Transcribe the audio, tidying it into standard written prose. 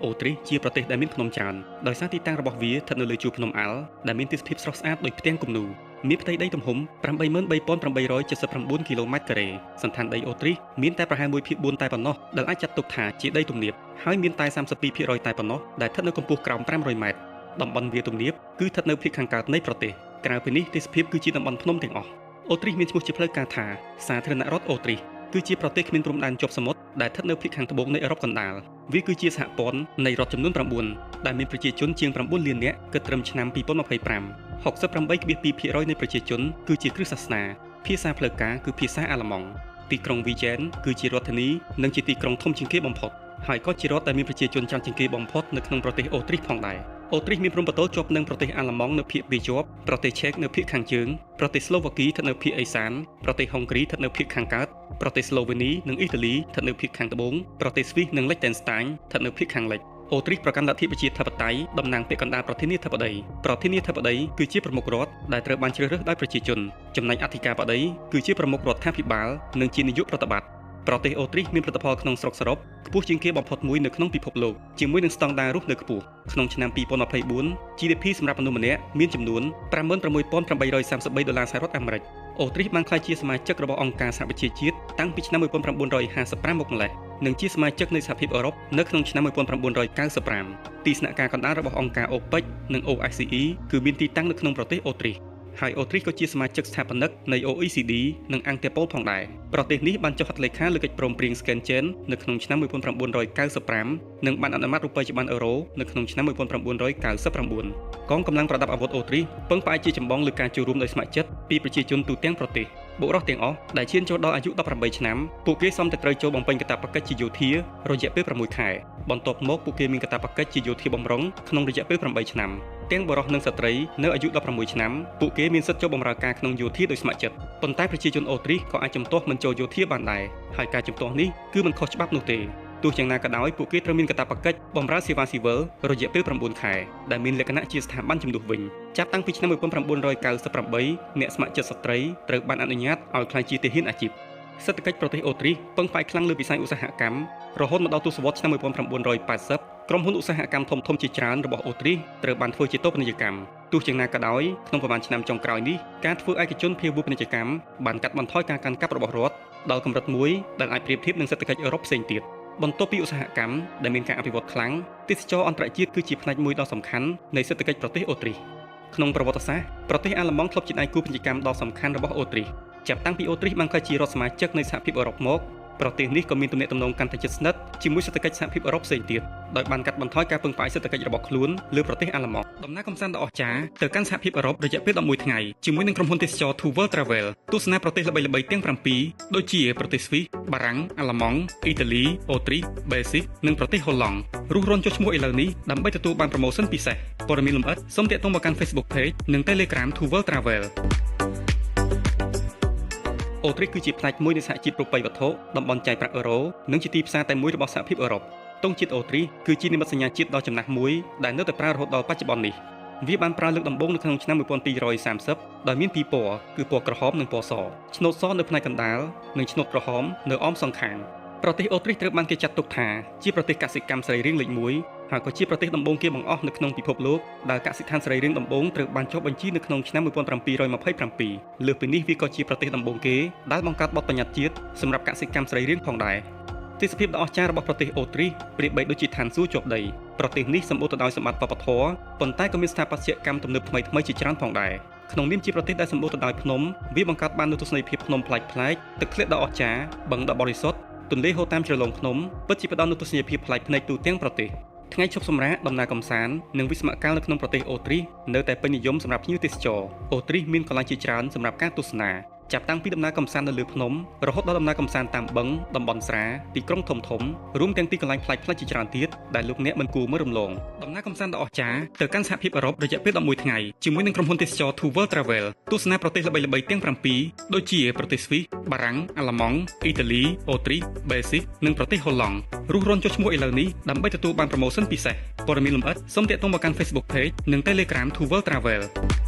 អូទ្រីសជាប្រទេសដែលមានភ្នំច្រើនដោយសារទីតាំងរបស់វាស្ថិតនៅលើជួរភ្នំអាល់ដែលមានទេសភាពស្រស់ស្អាតដូចផ្ទាំងគំនូរមានផ្ទៃដីទំហំ83,879គីឡូម៉ែត្រការ៉េសន្តានដីអូទ្រីសមានតែប្រហែល1/4តែប៉ុណ្ណោះដែលអាចចាត់ទុកថាជាដីទំនាបហើយមានតែ32%តែប៉ុណ្ណោះដែលស្ថិតនៅកម្ពស់ក្រោម500ម៉ែត្រតំបន់វាលទំនាបគឺស្ថិតនៅភាគខាងកើតនៃប្រទេសក្រៅពីនេះទេសភាពគឺជាតំបន់ភ្នំទាំងអស់អូទ្រីសមានឈ្មោះជាផ្លូវការថាសាធារណរដ្ឋអូទ្រីសគឺជាប្រទេសគ្មានព្រំដែនជាប់សមុទ្រដែលស្ថិតនៅភាគខាងត្បូងនៃអឺរ៉ុបកណ្ដាលវាគឺជាសហព័ន្ធនៃរដ្ឋចំនួន9ដែលមានប្រជាជនជាង9លាននាក់គិតត្រឹមឆ្នាំ2025 68.2%នៃប្រជាជនគឺជាគ្រិស្តសាសនាភាសាផ្លូវការគឺភាសាអាល្លឺម៉ង់ទីក្រុងវីយ៉ែនគឺជារដ្ឋធានីនិងជាទីក្រុងធំជាងគេបំផុតហើយក៏ជារដ្ឋដែលមានប្រជាជនច្រើនជាងគេបំផុតនៅក្នុងប្រទេសអូទ្រីសផងដែរអូទ្រីសមានព្រំប្រទល់ជាប់នឹងប្រទេសអាល្លឺម៉ង់នៅភាគពាយ័ព្យប្រទេសឆែកនៅភាគខាងជើងប្រទេសស្លូវ៉ាគីស្ថិតនៅភាគឦសានប្រទេសហុងគ្រីស្ថិតនៅភាគខាងកើតប្រទេសស្លូវេនីនិងអ៊ីតាលីស្ថិតនៅភាគខាងត្បូងប្រទេសស្វីសនិងលិចតេនស្តាញស្ថិតនៅភាគខាងលិចអូទ្រីសប្រកាន់លទ្ធិប្រជាធិបតេយ្យតំណាងពាក្យកណ្ដាលប្រធានាធិបតីប្រធានាធិបតីគឺជាប្រមុខរដ្ឋដែលត្រូវបានជ្រើសរើសដោយប្រជាជនចំណែកអធិការបតីគឺជាប្រមុខរដ្ឋាភិបាលនិងជានាយកប្រតិបត្តិប្រទេសអូទ្រីសមានផលិតផលក្នុងស្រុកសរុបខ្ពស់ជាងគេបំផុតមួយនៅក្នុងពិភពលោកជាមួយនឹងស្តង់ដាររស់នៅខ្ពស់ក្នុងឆ្នាំ2024 GDP សម្រាប់មនុស្សម្នាក់មានចំនួន56,833ដុល្លារសហរដ្ឋអាមេរិកអូទ្រីសបានក្លាយជាសមាជិករបស់អង្គការសហប្រជាជាតិតាំងពីឆ្នាំ1955មកម្ល៉េះនិងជាសមាជិកនៃសហភាពអឺរ៉ុបនៅក្នុងឆ្នាំ1995ទីស្នាក់ការកណ្ដាលរបស់អង្គការ OPEC និង OSCE គឺមានទីតាំងនៅក្នុងប្រទេសអូទ្រីសហើយអូទ្រីសក៏ជាសមាជិកស្ថាបនិកនៃ OECD និងអង្គតេប៉ូលផងដែរប្រទេសនេះបានចុះហត្ថលេខាលើកិច្ចព្រមព្រៀង Schengen នៅក្នុងឆ្នាំ1995និងបានអនុម័តរូបិយប័ណ្ណអឺរ៉ូនៅក្នុងឆ្នាំ1999កងកម្លាំងប្រដាប់អាវុធអូទ្រីសពឹងផ្អែកជាចម្បងលើការចូលរួមដោយស្ម័គ្រចិត្តពីប្រជាជនទូទាំងប្រទេសបុរសទាំងអស់ដែលឈានចូលដល់អាយុ18ឆ្នាំពួកគេសមតែត្រូវចូលបំពេញកាតព្វកិច្ចជាយោធារយៈពេល6ខែបន្ទាប់មកពួកគេមានកាតព្វកិច្ចជាយោធាបម្រុងក្នុងរយៈពេល8ឆ្នាំទាំងបុរសនិងស្ត្រីនៅអាយុ16ឆ្នាំពួកគេមានសិទ្ធិចូលបម្រើការក្នុងយោធាដោយស្ម័គ្រចិត្តប៉ុន្តែប្រជាជនអូទ្រីសក៏អាចជំទាស់មិនចូលយោធាបានដែរហើយការជំទាស់នេះគឺមិនខុសច្បាប់នោះទេទោះយ៉ាងណាក៏ដោយពួកគេត្រូវមានកាតព្វកិច្ចបម្រើសេវាស៊ីវិលរយៈពេល9ខែដែលមានលក្ខណៈជាស្ថាប័នជំនួសវិញចាប់តាំងពីឆ្នាំ1998អ្នកស្ម័គ្រចិត្តស្ត្រីត្រូវបានអនុញ្ញាតឲ្យក្លាយជាទាហានអាជីពសេដ្ឋកិច្ចប្រទេសអូទ្រីសពឹងផ្អែកខ្លាំងលើវិស័យឧស្សាហកម្មរហូតមកដល់ទសវត្សរ៍ឆ្នាំ1980ក្រុមហ៊ុនឧស្សាហកម្មធំៗជាច្រើនរបស់អូទ្រីសត្រូវបានធ្វើជាតូបនីយកម្មទោះយ៉ាងណាក៏ដោយក្នុងប្រមាណឆ្នាំចុងក្រោយនេះការធ្វើឯកជនភាវូបនីយកម្មបានកាត់បន្ថយការកាន់កាប់របស់រដ្ឋដល់កម្រិតមួយដែលអាចប្រៀបធៀបនឹងសេដ្ឋកិច្ចអឺរ៉ុបផ្សេងទៀតបន្ទាប់ពីឧស្សាហកម្មដែលមានការអភិវឌ្ឍខ្លាំងទេសចរអន្តរជាតិគឺជាផ្នែកមួយដ៏សំខាន់នៃសេដ្ឋកិច្ចប្រទេសអូទ្រីសក្នុងប្រវត្តិសាស្ត្រប្រទេសអាល្លឺម៉ង់ធ្លាប់ជាដៃគូពាណិជ្ជកម្មដ៏សំខាន់របស់អូទ្រីសចាប់តាំងពីអូទ្រីសបានក្លាយជារដ្ឋសមាជិកនៃសហភាពអឺរ៉ុបមកប្រទេសនេះក៏មានទំនាក់ទំនងកាន់តែជិតស្និទ្ធជាមួយសេដ្ឋកិច្ចសហភាពអឺរ៉ុបផ្សេងទៀតដោយបានកាត់បន្ថយការពឹងផ្អែកសេដ្ឋកិច្ចរបស់ខ្លួនលើប្រទេសអាល្លឺម៉ង់ដំណើរកម្សាន្តដ៏អស្ចារ្យទៅកាន់សហភាពអឺរ៉ុបរយៈពេល11ថ្ងៃជាមួយនឹងក្រុមហ៊ុនទេសចរ Two World Travel ទស្សនាប្រទេសល្បីៗទាំង7ដូចជាប្រទេសស្វីសបារាំងអាល្លឺម៉ង់អ៊ីតាលីអូទ្រីសបែលហ្សិកនិងប្រទេសហូឡង់រុះរាន់ចុះឈ្មោះឥឡូវនេះដើម្បីទទួលបាន promotion ពិសេសព័ត៌មានលម្អិតសូមទាក់ទងមកកាន់ Facebook Page និង Telegram Two World Travel អូទ្រីសគឺជាផ្នែកមួយនៃសហជីពរូបិយវត្ថុតំបន់ចាយប្រាក់អឺរ៉ូនិងជាទីផ្សារតែមួយរបស់សហភាពអឺរ៉ុបទង់ជាតិអូទ្រីសគឺជានិមិត្តសញ្ញាជាតិដ៏ចំណាស់មួយដែលនៅតែប្រើរហូតដល់បច្ចុប្បន្ននេះវាបានប្រើលើកដំបូងនៅក្នុងឆ្នាំ1230ដោយមានពីរពណ៌គឺពណ៌ក្រហមនិងពណ៌សឆ្នូតសនៅផ្នែកកណ្ដាលនិងឆ្នូតក្រហមនៅអមសងខាងប្រទេសអូទ្រីសត្រូវបានគេចាត់ទុកថាជាប្រទេសកសិកម្មសរីរាង្គលេខ1ហើយក៏ជាប្រទេសដំបូងគេបង្អស់នៅក្នុងពិភពលោកដែលកសិដ្ឋានសរីរាង្គដំបូងត្រូវបានចុះបញ្ជីនៅក្នុងឆ្នាំ1727លើសពីនេះវាក៏ជាប្រទេសដំបូងគេដែលបង្កើតបទបញ្ញត្តិជាតិសម្រាប់កសិកម្មសរីរាង្គផងដែរទេសភាពដ៏អស្ចារ្យរបស់ប្រទេសអូទ្រីសប្រៀបបីដូចជាឋានសួគ៌ជាប់ដីប្រទេសនេះសម្បូរទៅដោយសម្បត្តិវប្បធម៌ប៉ុន្តែក៏មានស្ថាបត្យកម្មទំនើបថ្មីៗជាច្រើនផងដែរក្នុងនាមជាប្រទេសដែលសម្បូរទៅដោយភ្នំវាបង្កើតបាននូវទស្សនីយភាពភ្នំប្លែកៗទឹកធ្លាក់ដ៏អស្ចារ្យបឹងដ៏បរិសុទ្ធទន្លេហូរតាមជ្រលងភ្នំពិតជាផ្ដល់នូវទស្សនីយភាពប្លែកភ្នែកទូទាំងប្រទេសថ្ងៃឈប់សម្រាកដំណើរកម្សាន្តនិងវិស្សមកាលនៅក្នុងប្រទេសអូទ្រីសនៅតែពេញនិយមសម្រាប់ភ្ញៀវទេសចរអូទ្រីសមានកន្លែងជាច្រើនសម្រាប់ការទស្សនាចាប់តាំងពីដំណើរកម្សាន្តនៅលើភ្នំរហូតដល់ដំណើរកម្សាន្តតាមបឹងតំបន់ស្រាទីក្រុងធំធំរួមទាំងទីកន្លែងប្លែកៗជាច្រើនទៀតដែលលោកអ្នកមិនគួរមើលរំលងដំណើរកម្សាន្តដ៏អស្ចារ្យទៅកាន់សហភាពអឺរ៉ុបរយៈពេល11ថ្ងៃជាមួយនឹងក្រុមហ៊ុនទេសចរ Two World Travel ទស្សនាប្រទេសល្បីៗទាំង7ដូចជាប្រទេសស្វីសបារាំងអាល្លឺម៉ង់អ៊ីតាលីអូទ្រីសបែលហ្សិកនិងប្រទេសហូឡង់រុះរាន់ចុះឈ្មោះឥឡូវនេះដើម្បីទទួលបាន promotion ពិសេសព័ត៌មានលម្អិតសូមទាក់ទងមកកាន់ Facebook Page និង Telegram Two World Travel។